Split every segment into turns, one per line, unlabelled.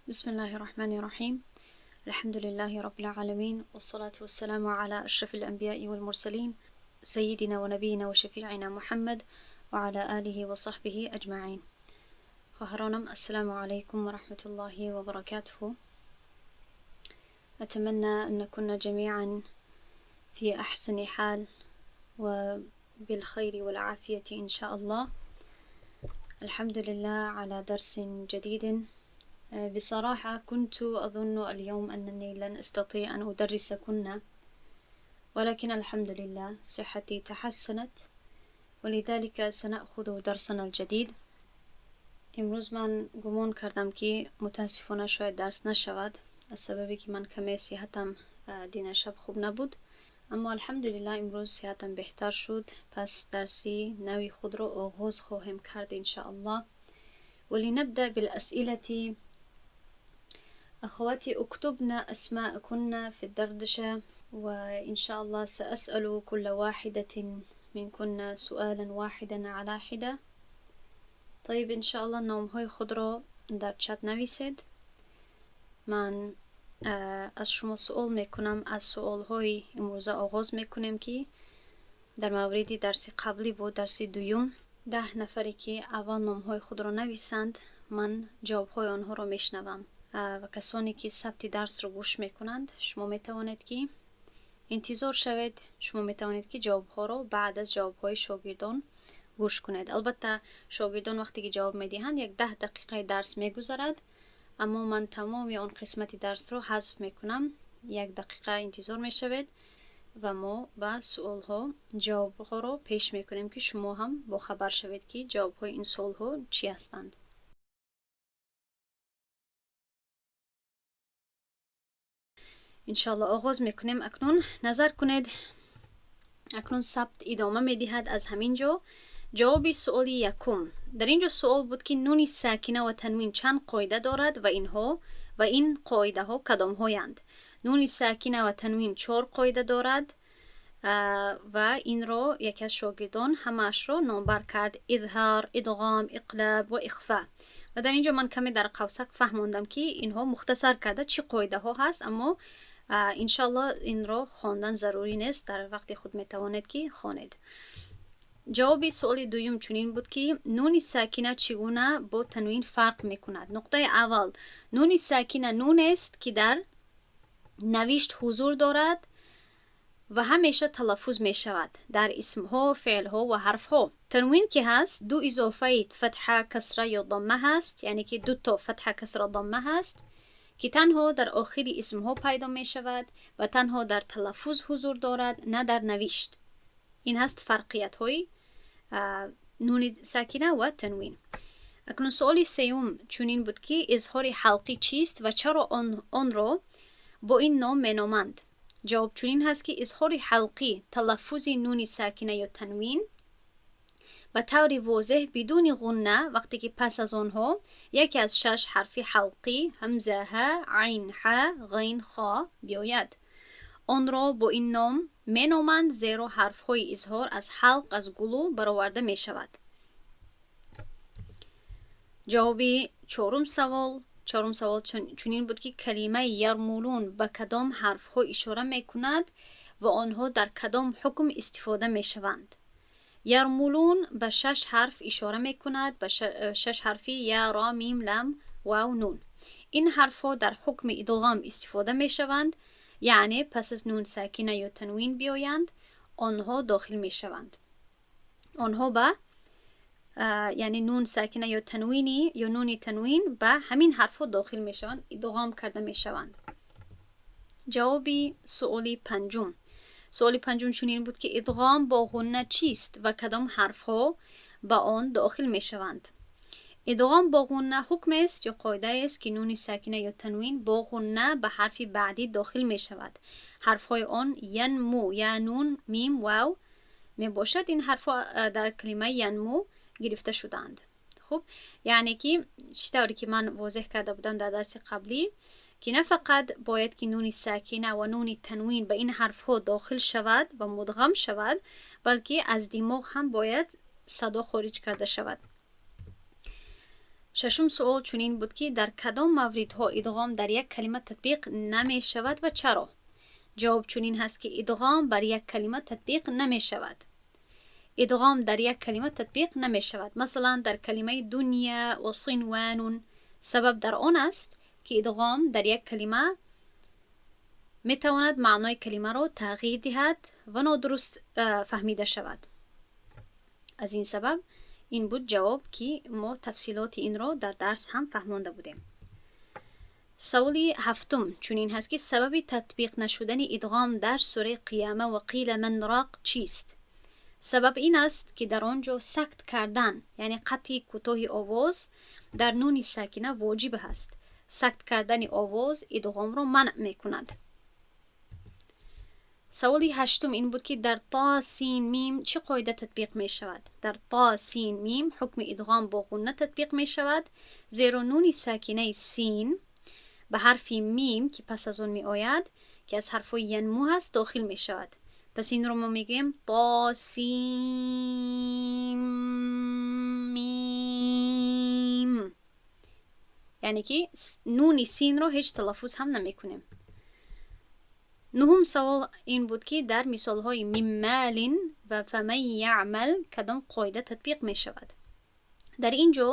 بسم الله الرحمن الرحيم. الحمد لله رب العالمين، والصلاة والسلام على أشرف الأنبياء والمرسلين، سيدنا ونبينا وشفيعنا محمد وعلى آله وصحبه أجمعين. خواهرانم، السلام عليكم ورحمة الله وبركاته. أتمنى أن نكون جميعا في أحسن حال وبالخير والعافية إن شاء الله. الحمد لله على درس جديد. بصراحة كنت أظن اليوم أنني لن أستطيع أن أدرسكن، ولكن الحمد لله صحتي تحسنت، ولذلك سنأخذ درسنا الجديد. امروز من گمان کردم که متاسفانه شاید درس نشود، از سببی که من کمی صحتم دین شب خوب نبود، اما الحمدلله امروز صحتم بهتر شد. پس درسی نوی خود را آغاز خواهیم کرد إن شاء الله. ولنبدأ بالأسئلة. أخواتي، اكتبن أسماءكن في الدردشة، وإن شاء الله سأسأل كل واحدة منكن سؤالا واحدا على حدة. طيب، إن شاء الله نامهای خود را در چت نویسید. من از شما سوال میکنم. از سوال های امروزه آغاز میکنیم که در مورد درس قبلی بود، درس دوم. 10 نفری که اول نامهای خود را نویسند، من جوابهای آنها را میشنوم. و کسانی که ثبت درس رو گوش میکنند، شما میتوانید که انتظار شوید. شما میتوانید که جوابها رو بعد از جوابهای شاگردان گوش کنید. البته شاگردان وقتی که جواب میدهند، یک 10 دقیقه درس میگذرد، اما من تمام آن قسمت درس رو حذف میکنم. یک دقیقه انتظار میشوید و ما به سوال ها جواب ها رو پیش میکنیم که شما هم با خبر شوید که جواب های این سوال ها چی هستند. انشالله آغاز میکنیم. اکنون نظر کنید، اکنون ثبت ادامه میدهد از همین جا. جواب سوال یکم. در اینجا سوال بود که نون ساکنه و تنوین چند قاعده دارد و اینها و این قاعده ها کدام هایند؟ نون ساکنه و تنوین چهار قاعده دارد و این را یکی از شاگردان همش را نامبر کرد: اظهار، ادغام، اقلاب و اخفاء. و در اینجا من کمی در قوسک فهماندم که اینها مختصر کرده چی قاعده ها هست، اما انشالله این را خواندن ضروری نیست، در وقت خود میتوانید که خوانید. جواب سوال دوم چنین بود که نون ساکنه چگونه با تنوین فرق میکند؟ نقطه اول: نون ساکنه نون است که در نوشت حضور دارد و همیشه تلفظ می شود در اسم ها، فعل ها و حرف ها. تنوین که هست، دو اضافه فتحه، کسره یا ضمه هست، یعنی که دو تا فتحه، کسره، ضمه هست که تنها در آخر اسم ها پیدا می شود و تنها در تلفظ حضور دارد، نه در نوشت. این هست فرقیت های نون ساکنه و تنوین. اکنون سوال سوم چنین بود که اظهار حلقی چیست و چرا آن را با این نام مینامند؟ جواب چنین هست که اظهار حلقی تلفظ نون ساکنه یا تنوین به طور واضح بدون غنه وقتی که پس از آنها یکی از شش حرف حلقی همزه، ها، عین، ح، غین، خا بیاید. آن را با این نام مینامند، زیرا حرف های اظهار از حلق، از گلو برآورده می شود. جواب چهارم سوال. چهارم سوال چنین بود که کلمه یرمولون به کدام حرف ها اشاره می کند و آنها در کدام حکم استفاده می شوند؟ یرمولون به شش حرف اشاره می کند، به شش حرفی یا، را، میم، لام، واو، نون. این حرف ها در حکم ادغام استفاده می شوند، یعنی پس از نون ساکنه یا تنوین بیایند، آنها داخل می شوند. آنها به یعنی نون ساکنه یا تنوینی یا نون تنوین به همین حرف ها داخل می شوند، ادغام کرده می شوند. جواب سؤال پنجم. سوال پنجم چنین بود که ادغام با غنه چیست و کدام حرف ها به آن داخل می شوند؟ ادغام با غنه حکم است یا قاعده است که نون ساکنه یا تنوین با غنه به حرف بعدی داخل می شود. حرف های آن ینمو، یا، نون، میم، واو می باشد. این حرف ها در کلمه ینمو گرفته شدند. خب، یعنی که چطوری که من واضح کرده بودم در درس قبلی که نه فقط باید که نون ساکنه و نون تنوین به این حرف ها داخل شود و مدغم شود، بلکه از دماغ هم باید صدا خارج کرده شود. Шашум суол чунин буд, ки дар кадом мавридҳо идғом дар як калима татбиқ намешавад ва чаро? Ҷавоб чунин ҳаст, ки идғом бар як калима татбиқ намешавад. Идғом дар як калима татбиқ намешавад. Масалан, дар калимаи дунья ва синванун. Сабаб дар он аст, ки идғом дар як калима метавонад маънои калимаро тағйир диҳад ва нодуруст фаҳмида шавад. Аз ин сабаб ин буд ҷавоб, ки мо тафсилоти инро дар дарс ҳам фаҳмонда будем. Саволи ҳафтум чунин ҳаст, ки сабаби татбиқ нашудани идғом дар сураи Қияма ва қила ман роқ чист? Сабаб ин аст, ки дар он ҷо сакт кардан, яъне қатъи кӯтоҳи овоз дар нуни сакина воҷиб ҳаст. Сакт кардани овоз идғомро манъ мекунад. Саволи ҳаштум ин буд, ки дар то син мим чӣ қоида татбиқ мешавад? Дар то син мим ҳукми идғом бо ғунна татбиқ мешавад, зеро нуни сакинаи син ба ҳарфи мим, ки пас аз он меояд, ки аз ҳарфҳои янму ҳаст, дохил мешавад. Пас инро мо мегӯем то син мим, яъне ки нуни синро ҳеҷ талаффуз ҳам намекунем. Нуҳум савол ин буд, ки дар мисолҳои мин молин ва фаман яъмал кадом қоида татбиқ мешавад? Дар ин ҷо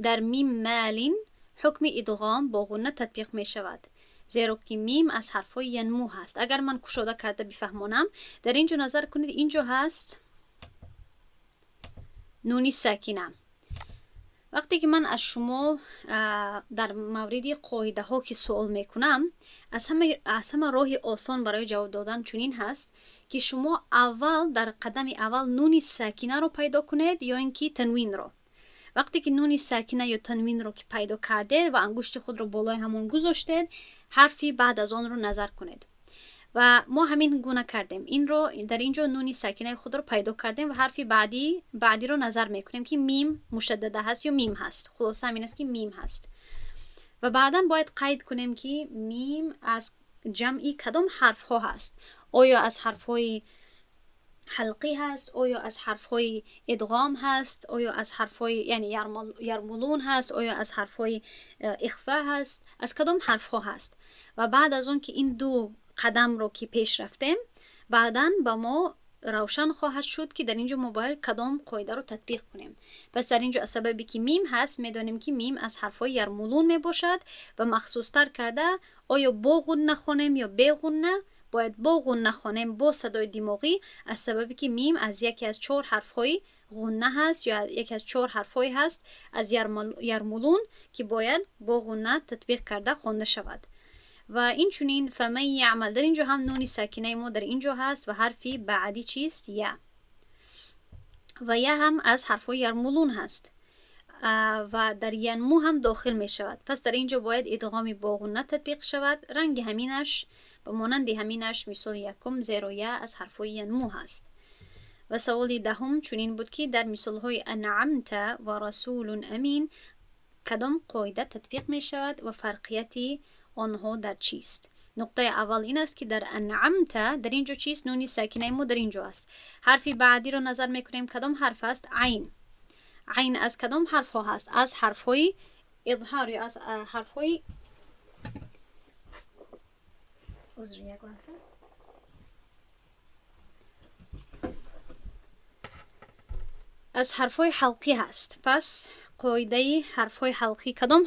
дар мин молин ҳукми идғом бо ғунна татбиқ мешавад, зеро ки мим аз ҳарфҳои янму ҳаст. Агар ман кушода карда бифаҳмонам, дар ин ҷо назар кунед, ин ҷо ҳаст нуни сакина. Вақте ки ман аз шумо дар мавриди қоидаҳо ки суол мекунам, аз ҳама роҳи осон барои ҷавоб додан чунин ҳаст, ки шумо аввал дар қадами аввал нуни сакинаро пайдо кунед ё ин ки танвинро. Вақте ки нуни сакина ё танвинро ки пайдо кардед ва ангушти худро болои ҳамон гузоштед, ҳарфи баъд аз онро назар кунед. Ва мо ҳамин гуна кардем. Инро дар ин ҷо нуни сакинаи худро пайдо кардем ва ҳарфи баъдиро назар мекунем, ки мим мушаддада ҳаст ё мим ҳаст. Хулоса ҳамин аст, ки мим ҳаст. Ва баъдан бояд қайд кунем, ки мим аз ҷамъи кадом ҳарфҳо ҳаст. Оё аз ҳарфҳои ҳалқӣ ҳаст, оё аз ҳарфҳои идғом ҳаст, оё аз ҳарфҳои яъне ярмулун ҳаст, оё аз ҳарфҳои ихфа ҳаст, аз кадом ҳарфҳо ҳаст. Ва баъд аз он ки ин ду қадамро ки пеш рафтем, баъдан ба мо равшан хоҳад шуд, ки дар ин ҷо мо бояд кадом қоидаро татбиқ кунем. Пас дар ин ҷо аз сабабе ки мим ҳаст, медонем, ки мим аз ҳарфҳои ярмулун мебошад ва махсустар карда оё бо ғунна хонем ё бе ғунна, бояд бо ғунна хонем, бо садои димоғӣ, аз сабабе ки мим аз яке аз чор ҳарфҳои ғунна ҳаст ё яке аз чор ҳарфҳое ҳаст аз ярмулун, ки бояд бо ғунна татбиқ карда хонда шавад. Ва инчунин фаман яъмал, дар ин ҷо ҳам нуни сакинаи мо дар ин ҷо ҳаст ва ҳарфи баъдӣ чист? Я. Ва я ҳам аз ҳарфҳои ярмулун ҳаст ва дар янму ҳам дохил мешавад. Пас дар ин ҷо бояд идғоми бо ғунна татбиқ шавад. Ранги ҳаминаш ба монанди ҳаминаш мисоли якум, зеро я аз ҳарфҳои янму ҳаст. Ва саволи даҳум чунин буд, ки дар мисолҳои анъамта ва расулун амин кадом қоида татбиқ мешавад ва фарқияти онҳо дар чист? Нуқтаи аввал ин аст, ки дар анъамта дар ин ҷо чист? Нуни сакинаи мо дар ин ҷо аст. Ҳарфи баъдиро назар мекунем, кадом ҳарф аст? Айн. Айн аз кадом ҳарфҳо ҳаст? Аз ҳарфҳои изҳор ё аз ҳарфҳои, узр, як лаҳза, аз ҳарфҳои ҳалқӣ ҳаст. Пас қоидаи ҳарфҳои ҳалқӣ кадом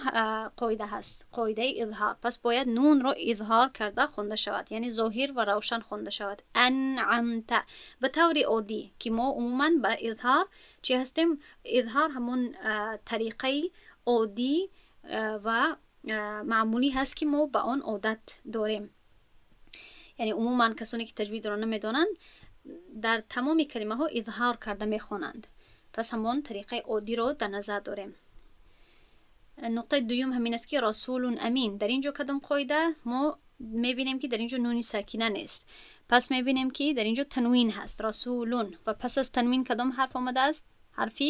қоида ҳаст? Қоидаи изҳор. Пас бояд нунро изҳор карда хонда шавад, яъне зоҳир ва равшан хонда шавад. Анъамта ба таври оддӣ, ки мо умуман ба изҳор чӣ ҳастем? Изҳор ҳамон тариқаи оддӣ ва маъмулӣ ҳаст, ки мо ба он одат дорем. Яъне умуман касоне ки таҷвидро намедонанд, дар тамоми калимаҳо изҳор карда мехонанд. Пас ҳамон тариқаи оддиро дар назар дорем. Нуқтаи дуюм ҳамин аст, ки расулун амин, дар ин ҷо кадом қоида? Мо мебинем, ки дар ин ҷо нуни сакина нест. Пас мебинем, ки дар ин ҷо танвин ҳаст, расулун, ва пас аз танвин кадом ҳарф омадааст? Ҳарфи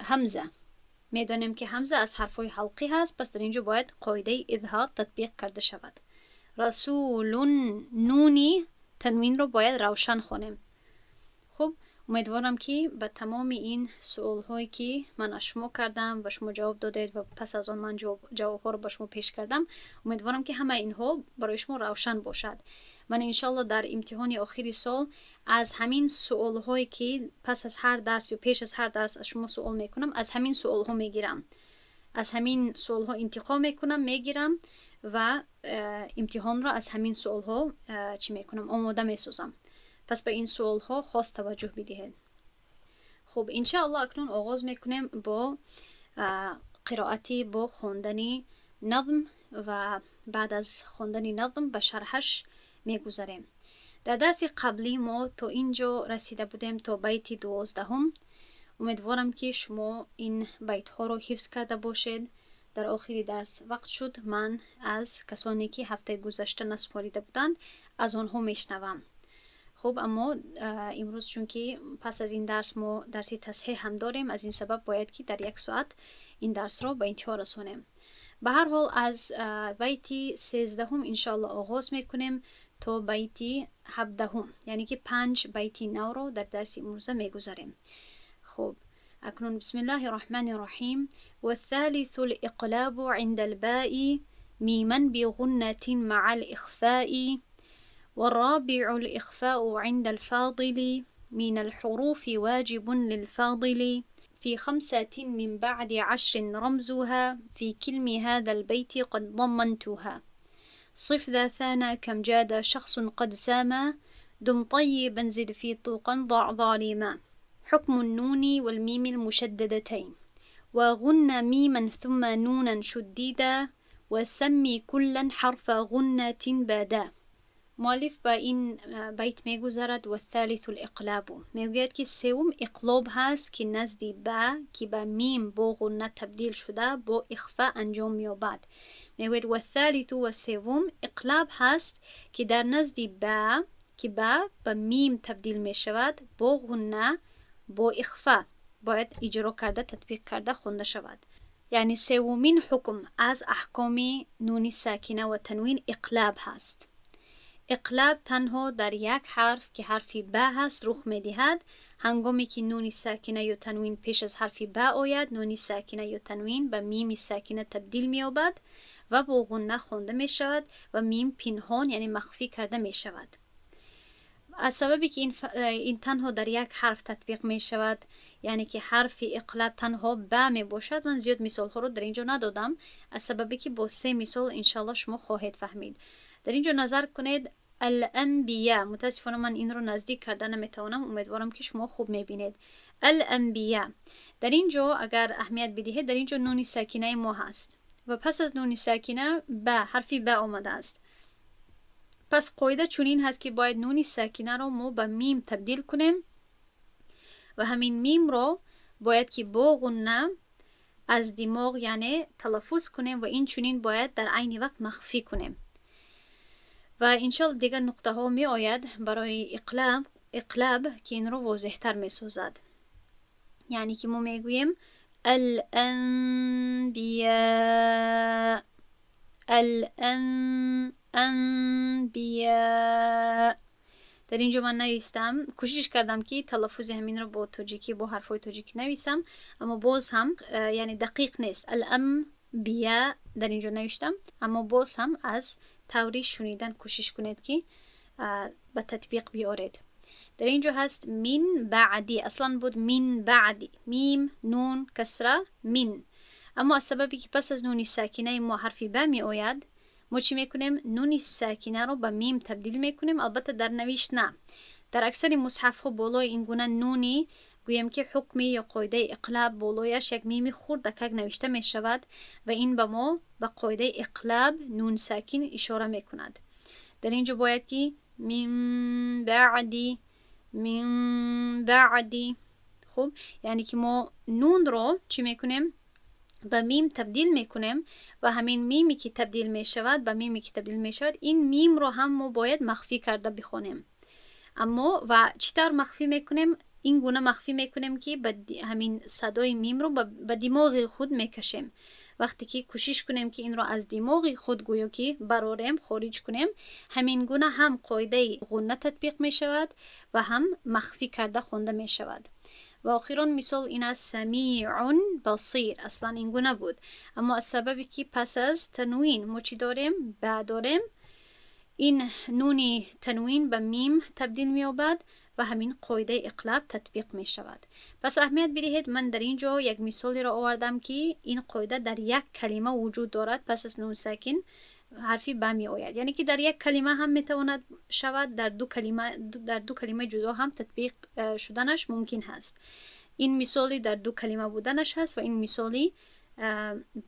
ҳамза. Медонем, ки ҳамза аз ҳарфҳои ҳалқӣ ҳаст. Пас дар ин ҷо бояд қоидаи изҳор татбиқ карда шавад. Расулун, нуни танвинро бояд равшан хонем. Хуб, Умедворам, ки ба тамоми ин суолҳое, ки ман аз шумо кардам ва шумо ҷавоб додед ва пас аз он ман ҷавобҳоро ба шумо пеш кардам, умедворам, ки ҳамаи инҳо барои шумо равшан бошад. Ман иншоалло дар имтиҳони охири сол аз ҳамин суолҳое, ки пас аз ҳар дарс ё пеш аз ҳар дарс аз шумо суол мекунам, аз ҳамин суолҳо мегирам, аз ҳамин суолҳо интиқо мекунам, мегирам ва имтиҳонро аз ҳамин суолҳо чӣ мекунам, омода месозам. Пас ба ин суолҳо хос таваҷҷӯҳ бидиҳед. Хуб, иншаалло, акнун оғоз мекунем бо қироати, бо хондани назм ва баъд аз хондани назм ба шарҳаш мегузарем. Дар дарси қаблӣ мо то ин ҷо расида будем, то байти 12-ҳум. Умедворам, ки шумо ин байтҳоро ҳифз карда бошед. Дар охири дарс вақт шуд, ман аз касоне, ки ҳафтаи гузашта насупорида буданд, аз онҳо мешнавам. Хуб, аммо имрӯз, чунки пас аз ин дарс мо дарси тасҳеҳ ҳам дорем, аз ин сабаб бояд, ки дар як соат ин дарсро ба интиҳо расонем. Ба ҳар ҳол, аз байти 13-ҳум иншоалло оғоз мекунем то байти 17-ҳум, яъне ки панҷ байти навро дар дарси имрӯза мегузарем. Хуб, акнун بسم الله الرحمن الرحيم. والثالث الإقلاب عند الباء ميما بغنة مع الإخفاء، والرابع الإخفاء عند الفاضل من الحروف واجب للفاضل، في خمسة من بعد 10 رمزها، في كلم هذا البيت قد ضمنتها. صف ذا ثانى كم جاد شخص قد ساما، دم طيبا زد في طوقا ضع ظالما. حكم النون والميم المشددتين، وغن ميما ثم نونا شددا، وسمي كلا حرف غنة بادا. مؤلف ба ин байт мегузарад. والثالث الإقلاب. Мегӯяд, ки севум иқлоб ҳаст, ки назди ба, ки ба мим бо ғунна табдил шуда, бо ихфа анҷом меёбад. Мегӯяд: والثالث ва севум иқлаб ҳаст, ки дар назди ба, ки ба мим табдил мешавад, бо ғунна, бо ихфа бояд иҷро карда, татбиқ карда хонда шавад. Яъне севумин ҳукм аз аҳкоми нуни сакина ва танвин иқлаб ҳаст. Иқлаб танҳо дар як ҳарф, ки ҳарфи ба ҳаст, рух медиҳад. Ҳангоме ки нуни сакина ё танвин пеш аз ҳарфи ба ояд, нуни сакина ё танвин ба мими сакина табдил меёбад ва бо ғунна хонда мешавад ва мим пинҳон, яъне махфӣ карда мешавад. Аз сабабе ки ин танҳо дар як ҳарф татбиқ мешавад, яъне ки ҳарфи иқлаб танҳо ба мебошад, ман зиёд мисолҳоро дар ин ҷо надодам, аз сабабе ки бо се мисол иншоалло шумо хоҳед фаҳмид. Дар ин ҷо назар кунед: الأنبياء. Мутаассифона, ман инро наздик карда наметавонам. Умедворам, ки шумо хуб мебинед. الأنبياء. Дар ин ҷо агар аҳамият бидиҳед, дар ин ҷо нуни сакинаи мо ҳаст ва пас аз нуни сакина ба, ҳарфи ба омадааст. Пас қоида чунин ҳаст, ки бояд нуни сакинаро мо ба мим табдил кунем ва ҳамин мимро бояд, ки бо ғунна аз димоғ, яъне талаффуз кунем ва инчунин бояд дар айни вақт махфӣ кунем. Ва иншоалло дигар нуқтаҳо меояд барои иқлаб, ки инро возеҳтар месозад. Яъне ки мо мегӯем الأنبياء، الأنبياء. Дар ин ҷо ман навистам, кӯшиш кардам, ки талаффузи ҳаминро бо тоҷикӣ, бо ҳарфҳои тоҷикӣ нависам, аммо боз ҳам яъне дақиқ нест. الأنبياء дар ин ҷо навиштам, аммо боз ҳам аз таври шунидан кӯшиш кунед, ки ба татбиқ биёред. Дар ин ҷо ҳаст من بعد. Аслан буд من بعد، мим, нун, касра, من. Аммо аз сабабе ки пас аз нуни сакинаи мо ҳарфи ба меояд, мо чӣ мекунем? Нуни сакинаро ба мим табдил мекунем. Албатта, дар навишт на, дар аксари мусҳафҳо болои ин гуна нуни, гӯем ки ҳукми ё қоидаи иқлаб, болояш як мими хурдакак навишта мешавад ва ин ба мо ба қоидаи иқлаб нун сакин ишора мекунад. Дар ин ҷо бояд, ки من بعد، من بعد. Хуб, яъне ки мо нунро чӣ мекунем? Ба мим табдил мекунем ва ҳамин миме, ки табдил мешавад, ба миме ки табдил мешавад, ин мимро ҳам мо бояд махфӣ карда бихонем. Аммо ва чӣ тавр махфӣ мекунем? Ин гуна махфӣ мекунем, ки ба ҳамин садои мимро ба димоғи худ мекашем. Вақте ки кӯшиш кунем, ки инро аз димоғи худ гӯё ки барорем, хориҷ кунем, ҳамин гуна ҳам қоидаи ғунна татбиқ мешавад ва ҳам махфӣ карда хонда мешавад. Ва охирон мисол ин аст: سميع بصير. Аслан ин гуна буд, аммо аз сабабе ки пас аз танвин мо чӣ дорем? Ба дорем, ин нуни танвин ба мим табдил меёбад ва ҳамин қоидаи иқлаб татбиқ мешавад. Пас аҳамият бидиҳед, ман дар ин ҷо як мисолеро овардам, ки ин қоида дар як калима вуҷуд дорад. Пас аз нун сакин ҳарфи ба меояд, яъне ки дар як калима ҳам метавонад шавад, дар ду калимаи ҷудо ҳам татбиқ шуданаш мумкин ҳаст. Ин мисоли дар ду калима буданаш ҳаст ва ин мисоли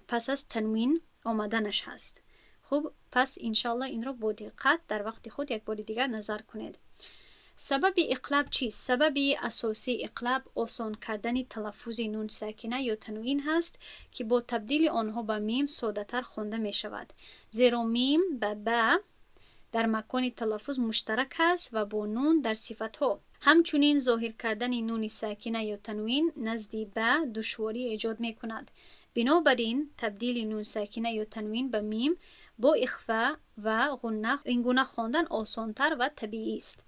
пас аз танвин омаданаш ҳаст. Хуб, пас иншоалло инро бо диққат дар вақти худ як бори дигар назар кунед. Сабаби иқлаб чист? Сабаби асосии иқлаб осон кардани талаффузи нун сакина ё танвин ҳаст, ки бо табдили онҳо ба мим соддатар хонда мешавад, зеро мим ба ба дар макони талаффуз муштарак ҳаст ва бо нун дар сифатҳо. Ҳамчунин зоҳир кардани нуни сакина ё танвин назди ба душворӣ эҷод мекунад. Бинобар ин табдили нун сакина ё танвин ба мим бо ихфа ва ғунна ин гуна хондан осонтар ва табиист.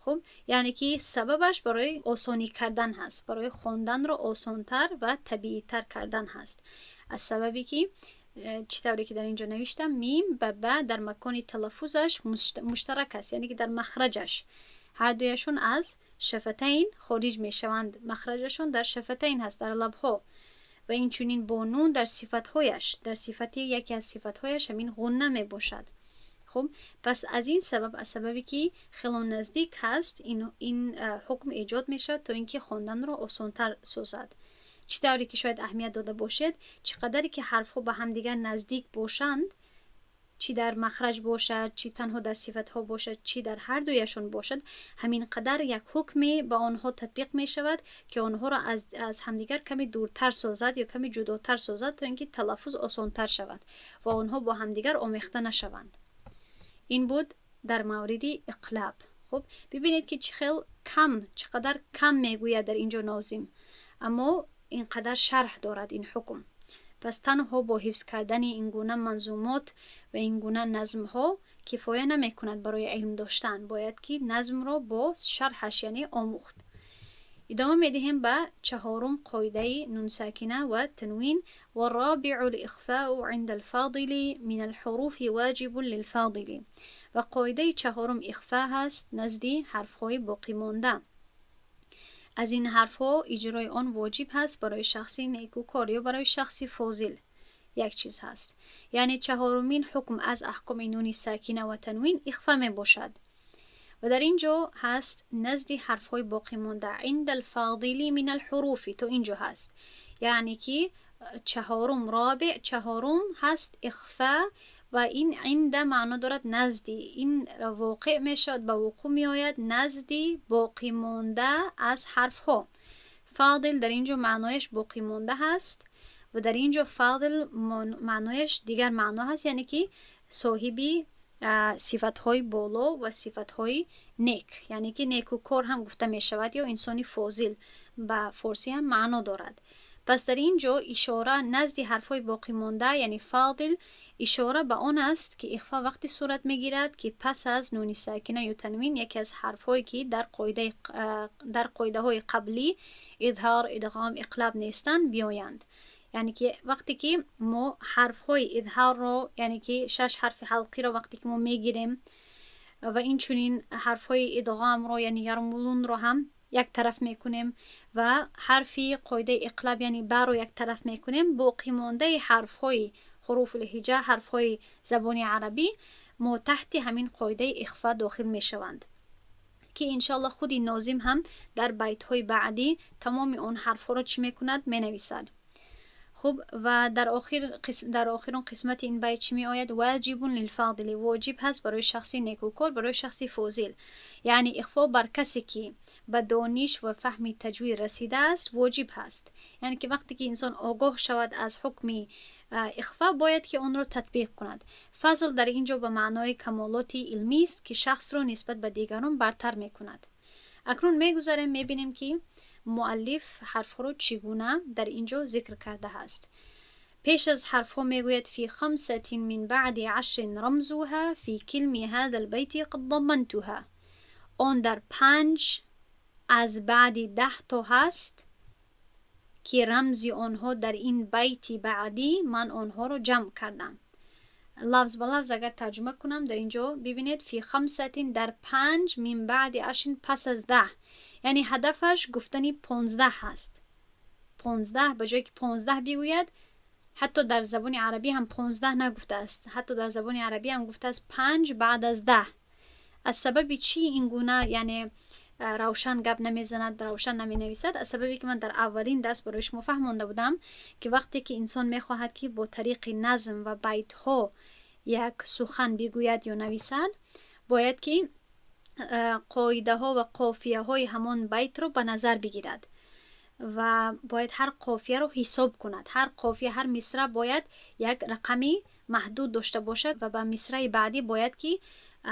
Хуб, яъне ки сабабаш барои осонӣ кардан ҳаст, барои хонданро осонтар ва табиитар кардан ҳаст, аз сабабе ки чӣ тавре ки дар ин ҷо навиштам, мим ба ба дар макони талаффузаш муштарак аст, яъне ки дар махраҷаш ҳардуяшон аз шафатайн хориҷ мешаванд, махраҷашон дар шафатайн ҳаст, дар лабҳо, ва инчунин бо нун дар сифатҳояш, дар сифати яке аз сифатҳояш ҳамин ғунна мебошад. Хуб, пас аз ин сабаб, аз сабабе ки хело наздик ҳаст, ин ҳукм эҷод мешавад, то ин ки хонданро осонтар созад. Чӣ тавре ки шояд аҳамият дода бошед, чӣ қадаре ки ҳарфҳо ба ҳамдигар наздик бошанд, чӣ дар махраҷ бошад, чӣ танҳо дар сифатҳо бошад, чӣ дар ҳар дуяшон бошад, ҳамин қадар як ҳукме ба онҳо татбиқ мешавад, ки онҳоро аз ҳамдигар каме дуртар созад ё каме ҷудотар созад, то ин ки талаффуз осонтар шавад ва онҳо бо ҳамдигар омехта нашаванд. Ин буд дар мавриди иқлаб. Хуб, бибинед, ки чӣ хел кам, чӣ қадар кам мегӯяд дар ин ҷо нозим, аммо ин қадар шарҳ дорад ин ҳукм. Пас танҳо бо ҳифз кардани ин гуна манзумот ва ин гуна назмҳо кифоя намекунад барои илм доштан, бояд ки назмро бо шарҳаш, яъне, омӯхт. Идома медиҳем ба чаҳорум қоидаи нунсакина ва танвин: والرابع الإخفاء عند الفاضل من الحروف واجب للفاضل. Ва қоидаи чаҳорум ихфа ҳаст назди ҳарфҳои боқимонда. Аз ин ҳарфҳо иҷрои он воҷиб ҳаст барои шахси некӯкор ё барои шахси фозил, як чиз ҳаст. Яъне чаҳорумин ҳукм аз аҳкоми нуни сакина ва танвин ихфа мебошад ва дар ин ҷо ҳаст назди ҳарфҳои боқимонда، عند الفاضل من الحروف، то ин ҷо ҳаст. Яъне ки чаҳорум، رابع، чаҳорум ҳаст ихфа ва ин عند маъно дорад назди. Ин воқеъ мешавад, ба вуқӯъ меояд назди боқимонда аз ҳарфҳо. فاضل дар ин ҷо маънояш боқимонда ҳаст ва дар ин ҷо فاضل маънояш дигар маъно ҳаст, яъне ки соҳиби сифатҳои боло ва сифатҳои нек, яъне ки некӯкор ҳам гуфта мешавад ё инсони фозил ба форсӣ ҳам маъно дорад. Пас дар ин ҷо ишора назди ҳарфҳои боқимонда, яъне فاضل, ишора ба он аст, ки ихфа вақте сурат мегирад, ки пас аз нуни сакина ё танвин яке аз ҳарфҳое, ки дар қоидаҳои қаблӣ изҳор, идғом, иқлаб нестанд, биёянд. Яъне ки вақте ки мо ҳарфҳои изҳорро, яъне ки шаш ҳарфи ҳалқиро вақте ки мо мегирем ва инчунин ҳарфҳои идғомро, яъне ярмулунро ҳам як тараф мекунем ва ҳарфи қоидаи иқлаб, яъне баро як тараф мекунем, боқимондаи ҳарфҳои حروف الهجا، ҳарфҳои забони арабӣ мо таҳти ҳамин қоидаи ихфа дохил мешаванд, ки иншоалло худи нозим ҳам дар байтҳои баъдӣ тамоми он ҳарфҳоро чӣ мекунад? Менависад. Хуб, ва дар охирон қисмати ин байт чӣ меояд? واجب للفاضل، воҷиб ҳаст барои шахси некӯкор, барои шахси фозил. Яъне ихфо бар касе, ки ба дониш ва фаҳми таҷвид расидааст, воҷиб ҳаст. Яъне ки вақте ки инсон огоҳ шавад аз ҳукми ихфа, бояд ки онро татбиқ кунад. Фазл дар ин ҷо ба маънои камолоти илмист, ки шахсро нисбат ба дигарон бартар мекунад. Акнун мегузарем, мебинем, ки муаллиф ҳарфҳоро чӣ гуна дар ин ҷо зикр кардааст. Пеш аз ҳарфҳо мегӯяд: في خمسة من بعد عشر رمزها في كلم هذا البيت قد ضمنتها. Он дар панҷ аз баъди 10 то ҳаст, ки рамзи онҳо дар ин байти баъдӣ ман онҳоро ҷамъ кардам. Лафз ба лафз агар тарҷума кунам, дар ин ҷо бибинед: في خمسة, дар панҷ, من بعد عشر, пас аз 10, яъне ҳадафаш гуфтани 15 ҳаст. 15, ба ҷое ки 15 бигӯяд, ҳатто дар забони арабӣ ҳам 15 нагуфтааст, ҳатто дар забони арабӣ ҳам гуфтааст панҷ баъд аз 10. Аз сабаби чӣ ин гуна, яъне равшан гап намезанад, равшан наменависад? Аз сабабе ки ман дар аввалин дарс барои шумо фаҳмонда будам, ки вақте ки инсон мехоҳад, ки бо тариқи назм ва байтҳо як сухан бигӯяд ё нависад, бояд ки қоидаҳо ва қофияҳои ҳамон байтро ба назар бигирад ва бояд ҳар қофияро ҳисоб кунад. Ҳар қофия, ҳар мисра бояд як рақами маҳдуд дошта бошад ва ба мисраи баъдӣ бояд ки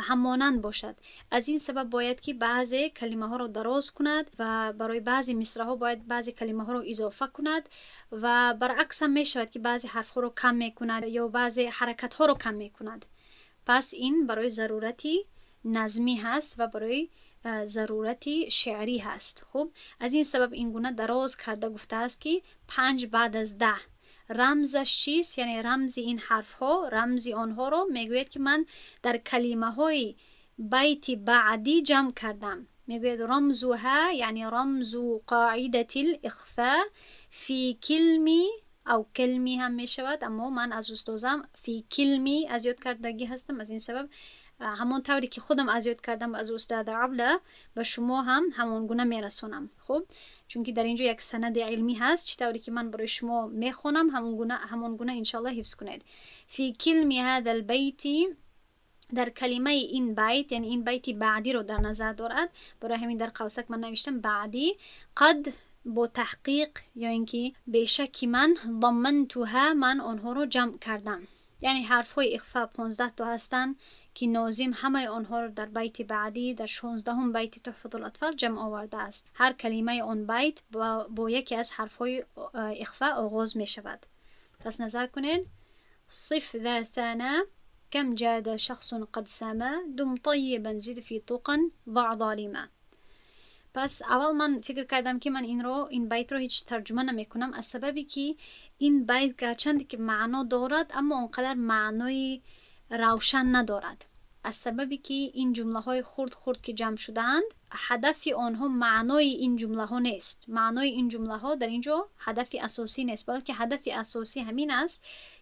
ҳаммонанд бошад. Аз ин сабаб бояд ки баъзе калимаҳоро дароз кунад ва барои баъзе мисраҳо бояд баъзе калимаҳоро изофа кунад ва баръакс ҳам мешавад, ки баъзе ҳарфҳоро кам мекунад ё баъзе ҳаракатҳоро кам мекунад. Пас ин барои зарурати назмӣ ҳаст ва барои зарурати шеърӣ ҳаст. Хуб, аз ин сабаб ин гуна дароз карда гуфтааст, ки панҷ баъд аз 10 рамзаш чист, яъне рамзи ин ҳарфҳо, рамзи онҳоро мегӯяд, ки ман дар калимаҳои байти баъдӣ ҷамъ кардам. Мегӯяд: رمزها, яъне رمز قاعدة الإخفاء في كلم أو كلمِ ҳам мешавад, аммо ман аз устозам في كلمِ аз ёд кардагӣ ҳастам. Аз ин сабаб ҳамон тавре ки худам аз ёд кардам аз устада Абла, ба шумо ҳам ҳамон гуна мерасонам. Хуб, чунки дар ин ҷо як санади илмӣ ҳаст. Чӣ тавре ки ман барои шумо мехонам, ҳамон гуна иншоалло ҳифз кунед. في كلم هذا البيت, дар калимаи ин байт, яъне ин байти баъдиро дар назар дорад, барои ҳамин дар қавсак ман навиштам баъдӣ, قد, бо таҳқиқ ё ин ки бешакки ман, ضمنتها, ман онҳоро ҷамъ кардам. Яъне ҳарфҳои ихфа 15 то ҳастанд, ки нозим ҳамаи онҳоро дар байти баъдӣ, дар 16-ум байти Туҳфатул Атфол ҷамъ овардааст. Ҳар калимаи он байт бо яке аз ҳарфҳои ихфа оғоз мешавад. Пас назар кунед: صف ذا ثنا كم جاد شخص قد سما دم طيبا زد في تقى ضع ظالما. Пас аввал ман фикр кардам, ки ман инро, ин байтро ҳеҷ тарҷума намекунам, аз сабабе ки ин байт гарчанде ки маъно дорад, аммо он қадар маънои равшан надорад, аз сабабе ки ин ҷумлаҳои хурд хурд ки ҷамъ шудаанд, ҳадафи онҳо маънои ин ҷумлаҳо нест. Маънои ин ҷумлаҳо дар ин ҷо ҳадафи асосӣ нест, балки ҳадафи асосӣ ҳамин аст,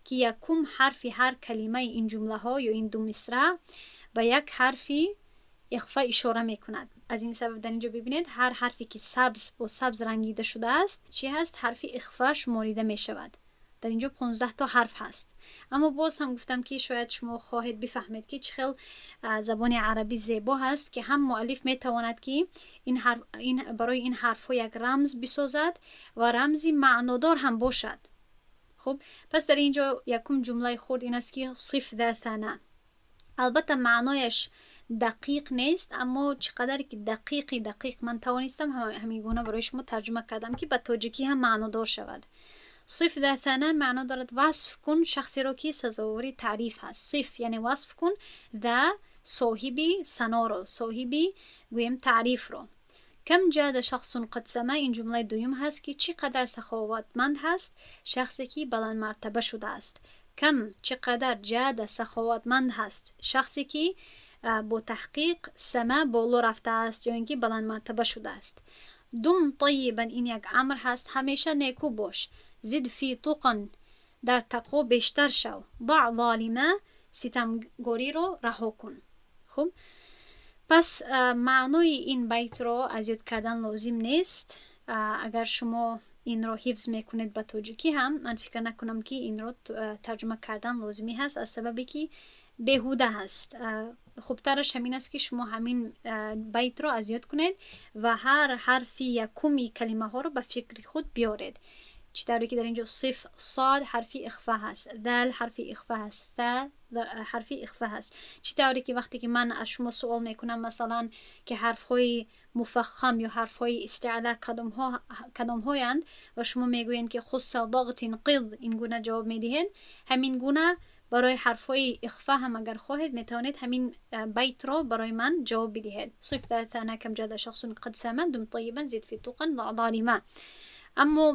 ки якум ҳарфи ҳар калимаи ин ҷумлаҳо ё ин ду мисра ба як ҳарфи ихфа ишора мекунад. Аз ин сабаб дар ин ҷо бибинед, ҳар ҳарфе ки сабз, бо сабз рангида шудааст, чӣ ҳаст? Ҳарфи ихфа шуморида мешавад. Дар ин ҷо 15 то ҳарф ҳаст. Аммо боз ҳам гуфтам, ки шояд шумо хоҳед бифаҳмед, ки чӣ хел забони арабӣ зебо ҳаст, ки ҳам муаллиф метавонад, ки ин ҳарф, ин барои ин ҳарфҳо як рамз бисозад ва рамзи маънодор ҳам бошад. Хуб, пас дар ин ҷо якум ҷумлаи хурд ин аст, ки صف ذا ثنا. Албатта, маънояш дақиқ нест, аммо чӣ қадаре ки дақиқи дақиқ ман тавонистам, ҳамин гуна барои шумо тарҷума кардам, ки ба тоҷикӣ ҳам маънодор шавад. صف ذا ثنا маъно дорад: васф кун шахсеро, ки сазовори таъриф ҳаст. صف, яъне васф кун, ذا, соҳиби саноро, соҳиби гӯем таърифро. كم جاد شخص قد سما, ин ҷумлаи дуюм ҳаст, ки чӣ қадар саховатманд ҳаст шахсе, ки баландмартаба шудааст. كم, чӣ қадар, جاد, саховатманд ҳаст шахсе, ки бо таҳқиқ, سما, боло рафтааст ё ин ки баландмартаба шудааст. دم طيبا, ин як амр ҳаст: ҳамеша некӯ бош. زد في تقى, дар тақво бештар шав. ضع ظالما, ситамгориро раҳо кун. Хуб, пас маънои ин байтро аз ёд кардан лозим нест. Агар шумо инро ҳифз мекунед ба тоҷикӣ ҳам, ман фикр накунам, ки инро тарҷума кардан лозимӣ ҳаст, аз сабабе ки беҳуда ҳаст. Хубтараш ҳамин аст, ки шумо ҳамин байтро аз ёд кунед ва ҳар ҳарфи якуми калимаҳоро ба фикри худ биёред. Чӣ тавре ки дар ин ҷо صف، صاد ҳарфи ихфа ҳаст، ذال ҳарфи ихфа ҳаст، ثا ҳарфи ихфа ҳаст. Чӣ тавре ки вақте ки ман аз шумо суол мекунам, масалан, ки ҳарфҳои муфаххам ё ҳарфҳои истиъла кадомҳоянд ва шумо мегӯед, ки خص ضغط قض، ин гуна ҷавоб медиҳед. Ҳамин гуна барои ҳарфҳои ихфа ҳам агар хоҳед, метавонед ҳамин байтро барои ман ҷавоб бидиҳед: صف ذا ثنا كم جاد شخص قد سما دم طيبا زد في تقى ظالما. Аммо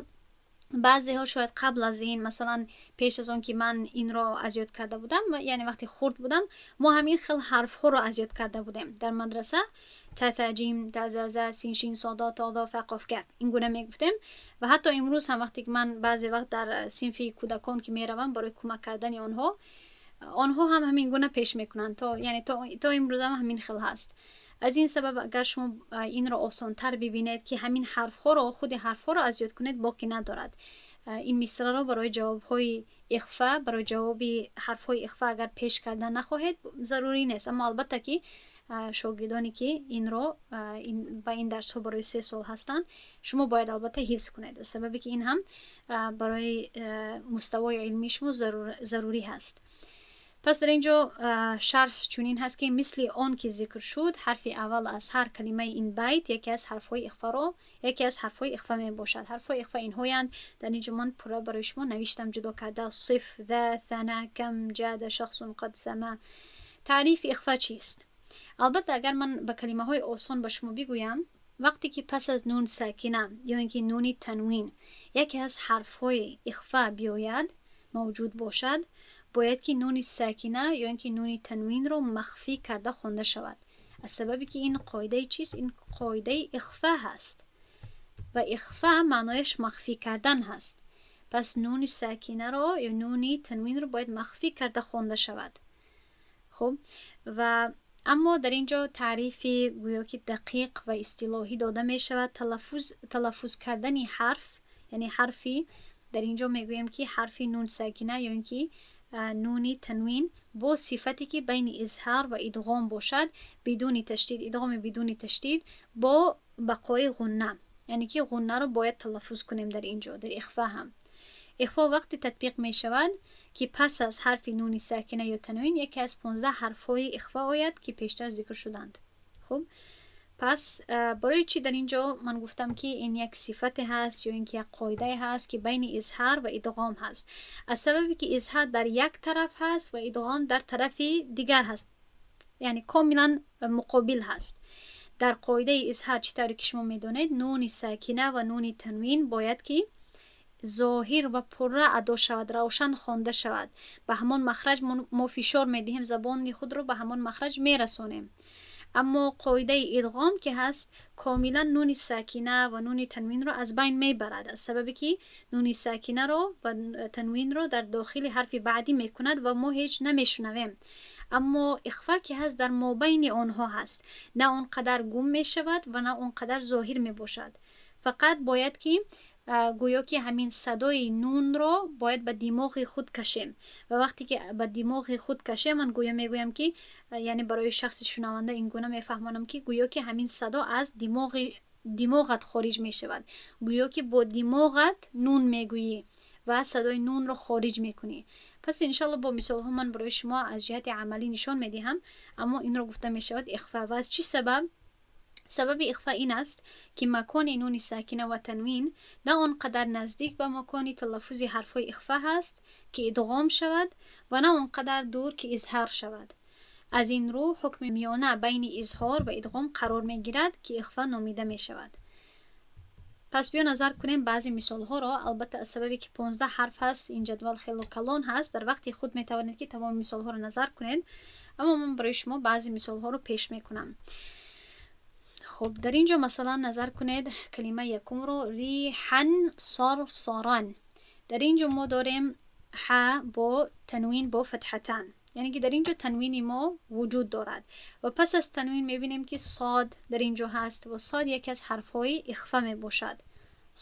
баъзеҳо шояд қабл аз ин, масалан, пеш аз он ки ман инро аз ёд карда будам, яъне вақте хурд будам, мо ҳамин хел ҳарфҳоро аз ёд карда будем дар мадраса: та та ҷим та за за син шин содо то до фа қоф каф, ин гуна мегуфтем. Ва ҳатто имрӯз ҳам вақте ки ман баъзе вақт дар синфи кӯдакон ки меравам барои кӯмак кардани онҳо, онҳо ҳам ҳамин гуна пеш мекунанд. То яъне то имрӯзам ҳамин хел ҳаст. Аз ин сабаб, агар шумо инро осонтар бибинед, ки ҳамин ҳарфҳоро, худи ҳарфҳоро аз ёд кунед, боки надорад. Ин мисраро барои ҷавобҳои ихфа, барои ҷавоби ҳарфҳои ихфа агар пеш кардан нахоҳед, зарурӣ нест. Аммо албатта ки шогирдоне ки инро ба ин дарсҳо барои 3 сол ҳастанд, шумо бояд албатта ҳифз кунед, аз сабабе ки ин ҳам барои муставои илмии шумо зарурӣ ҳаст. Пас дар ин ҷо шарҳ чунин ҳаст, ки мисли он ки зикр шуд, ҳарфи аввал аз ҳар калимаи ин байт яке аз ҳарфҳои ихфаро, яке аз ҳарфҳои ихфа мебошад. Ҳарфҳои ихфа инҳоянд. Дар ин ҷо ман пурра барои шумо навиштам, ҷудо карда: صف ذا ثنا كم جاد شخص قد سما. Таърифи ихфа чист? Албатта, агар ман ба калимаҳои осон ба шумо бигӯям, вақте ки пас аз нун сакина ё ин ки нуни танвин яке аз ҳарфҳои ихфа биёяд, мавҷуд бошад, бояд ки нуни сакина ё ин ки нуни танвинро махфӣ карда хонда шавад, аз сабабе ки ин қоидаи чист? Ин қоидаи ихфа ҳаст ва ихфа маънояш махфӣ кардан ҳаст. Пас нуни сакинаро ё нуни танвинро бояд махфӣ карда хонда шавад. Хуб, ва аммо дар ин ҷо таърифи гӯё ки дақиқ ва истилоҳӣ дода мешавад: талаффуз кардани ҳарф, яъне ҳарфи, дар ин ҷо мегӯем ки ҳарфи нун сакина ё ин ки нуни танвин бо сифате ки байни изҳар ва идғом бошад, бидуни ташдид, идғоми бидуни ташдид, бо бақои ғунна, яъне ки ғуннаро бояд талаффуз кунем дар ин ҷо. Дар ихфа ҳам ихфо вақте татбиқ мешавад, ки пас аз ҳарфи нуни сакина ё танвин яке аз 15 ҳарфҳои ихфа ояд, ки пештар зикр шуданд. Хуб, пас барои чӣ дар ин ҷо ман гуфтам, ки ин як сифате ҳаст ё ин ки як қоидае ҳаст, ки байни изҳар ва идғом ҳаст? Аз сабабе ки изҳар дар як тараф ҳаст ва идғом дар тарафи дигар ҳаст, яъне комилан муқобил ҳаст. Дар қоидаи изҳар, чӣ тавре ки шумо медонед, нуни сакина ва нуни танвин бояд ки зоҳир ва пурра адо шавад, равшан хонда шавад. Ба ҳамон махраҷ мо фишор медиҳем, забони худро ба ҳамон махраҷ мерасонем. Аммо қоидаи идғом ки ҳаст, комилан нуни сакина ва нуни танвинро аз байн мебарад, аз сабабе ки нуни сакинаро ва танвинро дар дохили ҳарфи баъдӣ мекунад ва мо ҳеҷ намешунавем. Аммо ихфа ки ҳаст, дар мобайни онҳо ҳаст, на он қадар гум мешавад ва на он қадар зоҳир мебошад. Фақат бояд ки гӯё ки ҳамин садои нунро бояд ба димоғи худ кашем ва вақте ки ба димоғи худ кашем, ман гӯё мегӯям ки, яъне барои шахси шунаванда ин гуна мефаҳмонам, ки гӯё ки ҳамин садо аз димоғат хориҷ мешавад, гӯё ки бо димоғат нун мегӯӣ ва садои нунро хориҷ мекунӣ. Пас иншалло бо мисолҳо ман барои шумо аз ҷиҳати амалӣ нишон медиҳам. Аммо инро гуфта мешавад ихфа. Ва аз чӣ сабаб? Сабаби ихфа ин аст, ки макони нуни сакина ва танвин на он қадар наздик ба макони талаффузи ҳарфҳои ихфа ҳаст, ки идғом шавад, ва на он қадар дур, ки изҳар шавад. Аз ин рӯ ҳукми миёна байни изҳор ва идғом қарор мегирад, ки ихфа номида мешавад. Пас биё назар кунем баъзе мисолҳоро. Албатта, аз сабабе ки 15 ҳарф ҳаст, ин ҷадвал хело калон ҳаст, дар вақти худ метавонед, ки тамоми мисолҳоро назар кунед, аммо ман барои шумо баъзе мисолҳоро пеш мекунам. Хуб, дар ин ҷо масалан назар кунед калимаи якумро: ريحا صرصرا. Дар ин ҷо мо дорем ҳа бо танвин бо фатҳатан, яъне ки дар ин ҷо танвини мо вуҷуд дорад ва пас аз танвин мебинем, ки сод дар ин ҷо ҳаст ва сод яке аз ҳарфҳои ихфа мебошад.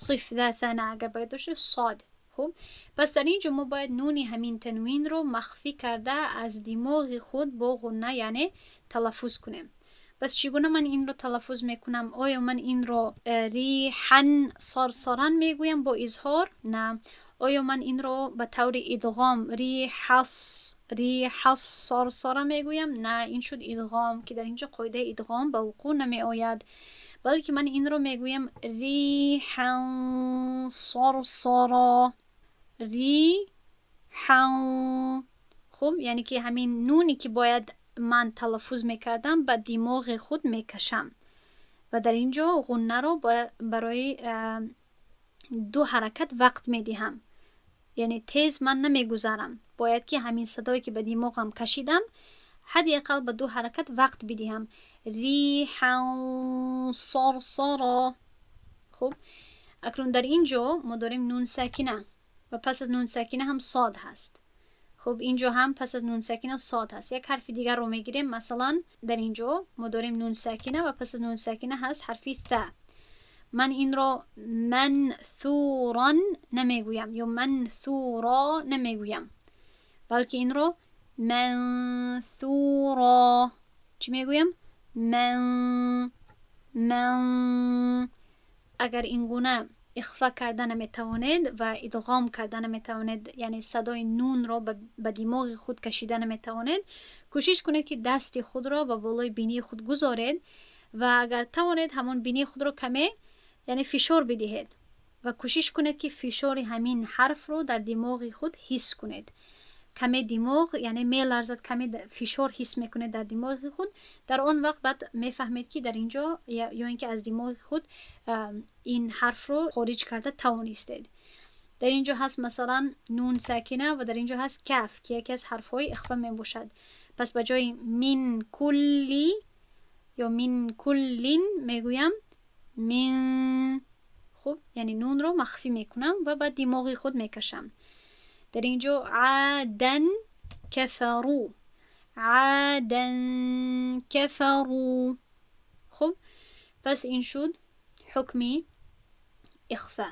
صف ذا ثنا агар бояд дошта сод. Хуб, пас дар ин ҷо мо бояд нуни ҳамин танвинро махфӣ карда, аз димоғи худ бо ғунна, яъне талаффуз кунем. Пас чӣ гуна ман инро талаффуз мекунам? Оё ман инро ريحا صرصرا мегӯям бо изҳор? На. Оё ман инро ба таври идғом ریحص ریحص صرصرا мегӯям? На, ин шуд идғом, ки дар инҷо қоидаи идғом ба вуқӯъ намеояд, балки ман инро мегӯям ريحا صرصرا. ريحا. Хуб, яъне ки ҳамин нуне, ки бояд ман талаффуз мекардам, ба димоғи худ мекашам ва дар ин ҷо ғуннаро барои ду ҳаракат вақт медиҳам, яъне тез ман намегузарам. Бояд ки ҳамин садое, ки ба димоғам кашидам, ҳадди ақал ба ду ҳаракат вақт бидиҳам. ريحا صرصرا. Хуб, акнун дар ин ҷо мо дорем нун сакина ва пас аз нун сакина ҳам сод ҳаст. Хуб, ин ҷо ҳам пас аз нун сакина сод ҳаст. Як ҳарфи дигарро мегирем. Масалан, дар ин ҷо мо дорем нун сакина ва пас аз нун сакина ҳаст ҳарфи та. Ман инро منثورا намегӯям ё منثورا намегӯям, балки инро منثورا. Чӣ мегӯям? من من. Агар ин гуна ихфа карда наметавонед ва идғом карда наметавонед, яъне садои нунро ба димоғи худ кашида наметавонед, кӯшиш кунед, ки дасти худро ба болои бинии худ гузоред ва агар тавонед, ҳамон бинии худро каме, яъне, фишор бидиҳед ва кӯшиш кунед, ки фишори ҳамин ҳарфро дар димоғи худ ҳис кунед. Каме димоғ, яъне, меларзад, каме фишор ҳис мекунед дар димоғи худ. Дар он вақт баъд мефаҳмед, ки дар ин ҷо ё ин ки аз димоғи худ ин ҳарфро хориҷ карда тавонистед. Дар ин ҷо ҳаст, масалан, нун сакина ва дар ин ҷо ҳаст каф, ки яке аз ҳарфҳои ихфа мебошад. Пас ба ҷои من كل ё من كل мегӯям من. Хуб, яъне нунро махфӣ мекунам ва ба димоғи худ мекашам. Дар ин ҷо عادا كفروا، عادا كفروا. Хуб, пас ин шуд ҳукми ихфа.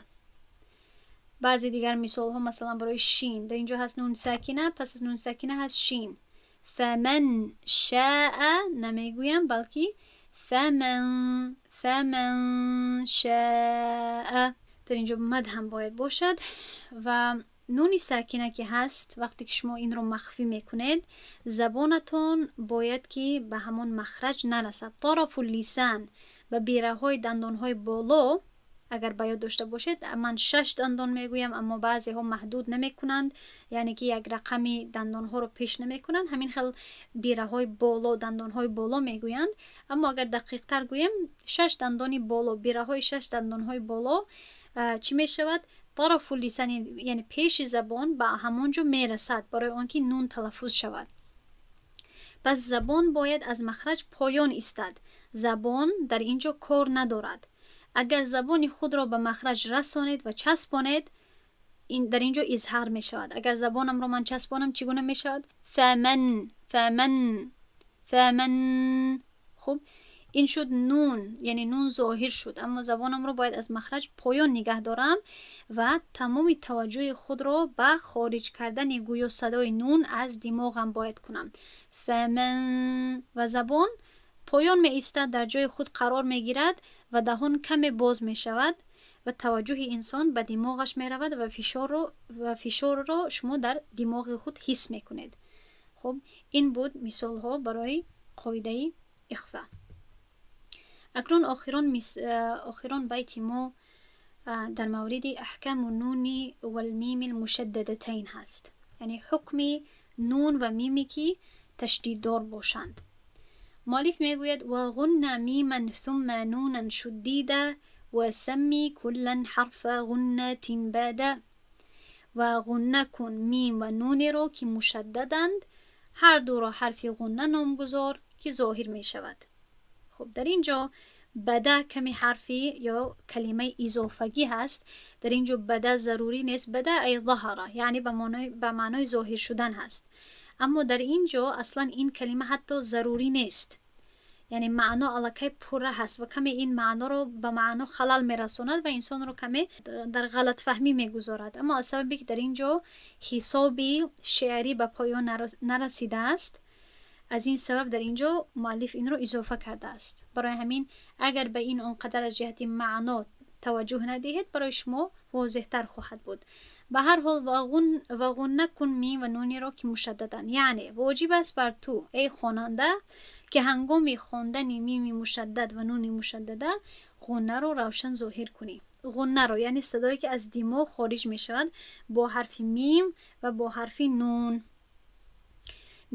Баъзе дигар мисолҳо, масалан, барои шин. Дар ин ҷо ҳаст нун сакина, пас аз нун сакина ҳаст шин. فمن شاء намегӯям, балки فمن فمن شاء. Дар ин ҷо мад ҳам бояд бошад. Ва нуни сакина ки ҳаст, вақте ки шумо инро махфӣ мекунед, забонатон бояд ки ба ҳамон махраҷ нарасад. طرف اللسان, ба бираҳои дандонҳои боло. Агар ба ёд дошта бошед, ман шаш дандон мегӯям, аммо баъзеҳо маҳдуд намекунанд, яъне ки як рақами дандонҳоро пеш намекунанд, ҳамин хел бираҳои боло, дандонҳои боло мегӯянд. Аммо агар дақиқтар гӯем, шаш дандони боло, бираҳои шаш дандонҳои боло чӣ мешавад? طرف اللسان, яъне пеши забон ба ҳамон ҷо мерасад, барои он ки нун талаффуз шавад. Пас забон бояд аз махраҷ поён истад. Забон дар ин ҷо кор надорад. Агар забони худро ба махраҷ расонед ва часпонед, дар ин ҷо изҳар мешавад. Агар забонамро ман часпонам, чӣ гуна мешавад? فمن فمن فمن. Хуб, ин шуд нун, яъне нун зоҳир шуд, аммо забонамро бояд аз махраҷ поён нигаҳ дорам ва тамоми таваҷҷӯҳи худро ба хориҷ кардани гӯё садои нун аз димоғам бояд кунам. فمن. Ва забон поён меистад, дар ҷои худ қарор мегирад ва даҳон каме боз мешавад ва таваҷҷӯҳи инсон ба димоғаш меравад ва фишорро шумо дар димоғи худ ҳис мекунед. Хуб, ин буд мисолҳо барои қоидаи ихфа. Акнун охирон байти мо дар мавриди أحكام النون والميم المشددتين ҳаст, яъне ҳукми нун ва миме, ки ташдиддор бошанд. Муаллиф мегӯяд: وغن ميما ثم نونا شددا وسم كلا حرف غنة بدا. Ва ғунна кун мим ва нунеро, ки мушаддаданд, ҳар дуро ҳарфи ғунна номгузор, ки зоҳир мешавад. Хуб, дар ин ҷо بدا каме ҳарфи ё калимаи изофагӣ ҳаст. Дар ин ҷо بدا зарурӣ нест. بدا أي ظهر, яъне ба маънои зоҳир шудан ҳаст, аммо дар ин ҷо аслан ин калима ҳатто зарурӣ нест, яъне маъно аллакай пурра ҳаст ва каме ин маъноро ба маъно халал мерасонад ва инсонро каме дар ғалатфаҳмӣ мегузорад. Аммо аз сабабе ки дар ин ҷо ҳисоби шеърӣ ба поён нарасидааст. Аз ин сабаб дар ин ҷо муаллиф инро изофа кардааст. Барои ҳамин, агар ба ин он қадар аз ҷиҳати маъно таваҷҷӯҳ надиҳед, барои шумо возеҳтар хоҳад буд. Ба ҳар ҳол, ва ғунна кун мим ва нуниро, ки мушаддаданд, яъне воҷиб аст бар ту, эй хонанда, ки ҳангоми хондани мими мушаддад ва нуни мушаддада ғуннаро равшан зоҳир кунӣ. Ғуннаро, яъне садое, ки аз димоғ хориҷ мешавад бо ҳарфи мим ва бо ҳарфи нун.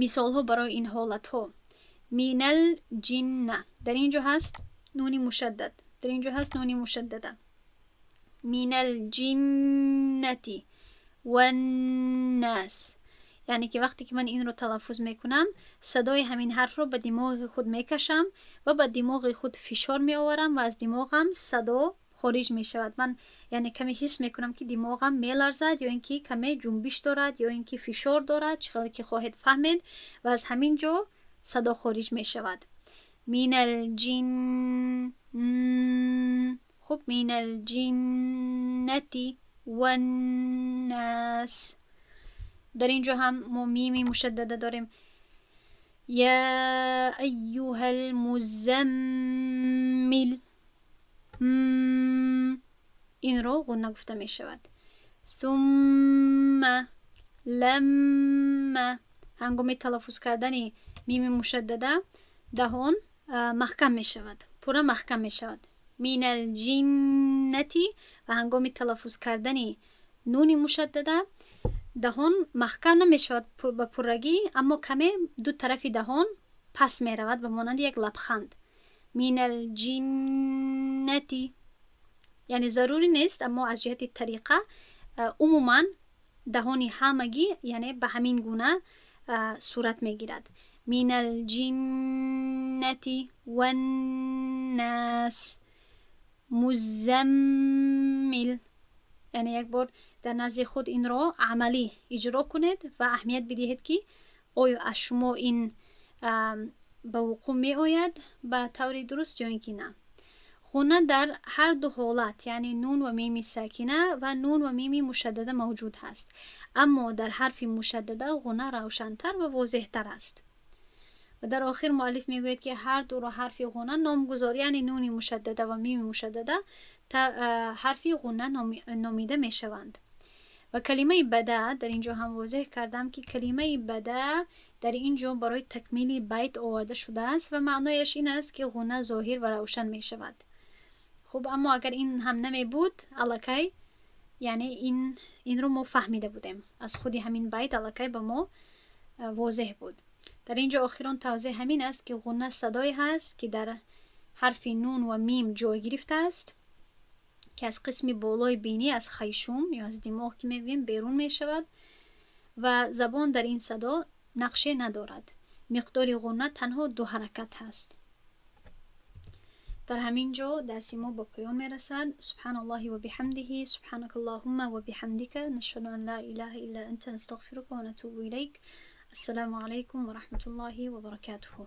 Мисолҳо барои ин ҳолатҳо: минал ҷинна, дар ин ҷо ҳаст нуни мушаддад, дар ин ҷо ҳаст нуни мушаддада. Минал ҷиннати ваннас, яъне ки вақте ки ман инро талаффуз мекунам, садои ҳамин ҳарфро ба димоғи худ мекашам ва ба димоғи худ фишор меоварам ва аз димоғам садо хориҷ мешавад. Ман, яъне, каме ҳис мекунам, ки димоғам меларзад ё ин ки каме ҷунбиш дорад, ё ин ки фишор дорад, чӣ хеле ки хоҳед фаҳмед, ва аз ҳамин ҷо садо хориҷ мешавад. Минал ҷин. Хуб, минал ҷиннати ваннас. Дар ин ҷо ҳам мо мими мушаддада дорем. Я айюҳал музаммил, инро ғунна гуфта мешавад. Сумма, ламма. Ҳангоми талаффуз кардани мими мушаддада даҳон маҳкам мешавад, пурра маҳкам мешавад. Минал ҷиннати. Ва ҳангоми талаффуз кардани нуни мушаддада даҳон маҳкам намешавад ба пуррагӣ, аммо каме ду тарафи даҳон пас меравад, ба монанди як лабханд. Минал ҷиннати, яъне зарурӣ нест, аммо аз ҷиҳати тариқа умуман даҳони ҳамагӣ, яъне, ба ҳамин гуна сурат мегирад. Минал ҷиннати ваннас. Муззаммил, яъне як бор дар назди худ инро амалӣ иҷро кунед ва аҳамият бидиҳед, ки оё аз шумо ин ба вуқӯъ меояд ба таври дуруст ё ин ки на. Ғунна дар ҳар ду ҳолат, яъне нун ва мими сакина ва нун ва мими мушаддада, мавҷуд ҳаст, аммо дар ҳарфи мушаддада ғунна равшантар ва возеҳтар аст. Ва дар охир муаллиф мегӯяд, ки ҳар дуро ҳарфи ғунна номгузор, яъне нуни мушаддада ва мими мушаддада ҳарфи ғунна номида мешаванд. Ва калимаи бада, дар ин ҷо ҳам возеҳ кардам, ки калимаи бада дар ин ҷо барои такмили байт оварда шудааст ва маънояш ин аст, ки ғунна зоҳир ва равшан мешавад. Хуб, аммо агар ин ҳам намебуд, аллакай, яъне, инро мо фаҳмида будем, аз худи ҳамин байт аллакай ба мо возеҳ буд. Дар ин ҷо охирон тавзеҳ ҳамин аст, ки ғунна садое ҳаст, ки дар ҳарфи нун ва мим ҷой гирифтааст, ки аз қисми болои бинӣ, аз хайшум ё аз димоғ, ки мегӯем, берун мешавад ва забон дар ин садо нақше надорад. Миқдори ғунна танҳо ду ҳаракат ҳаст. Дар ҳамин ҷо дарси мо ба поён мерасад. Субҳаналлоҳи ва биҳамдиҳи, субҳанака аллоҳумма ва биҳамдика, нашҳаду ан ла илаҳа илла анта, настағфирука ва натубу илайк. Ассалому алайкум ва раҳматуллоҳи ва баракатуҳу.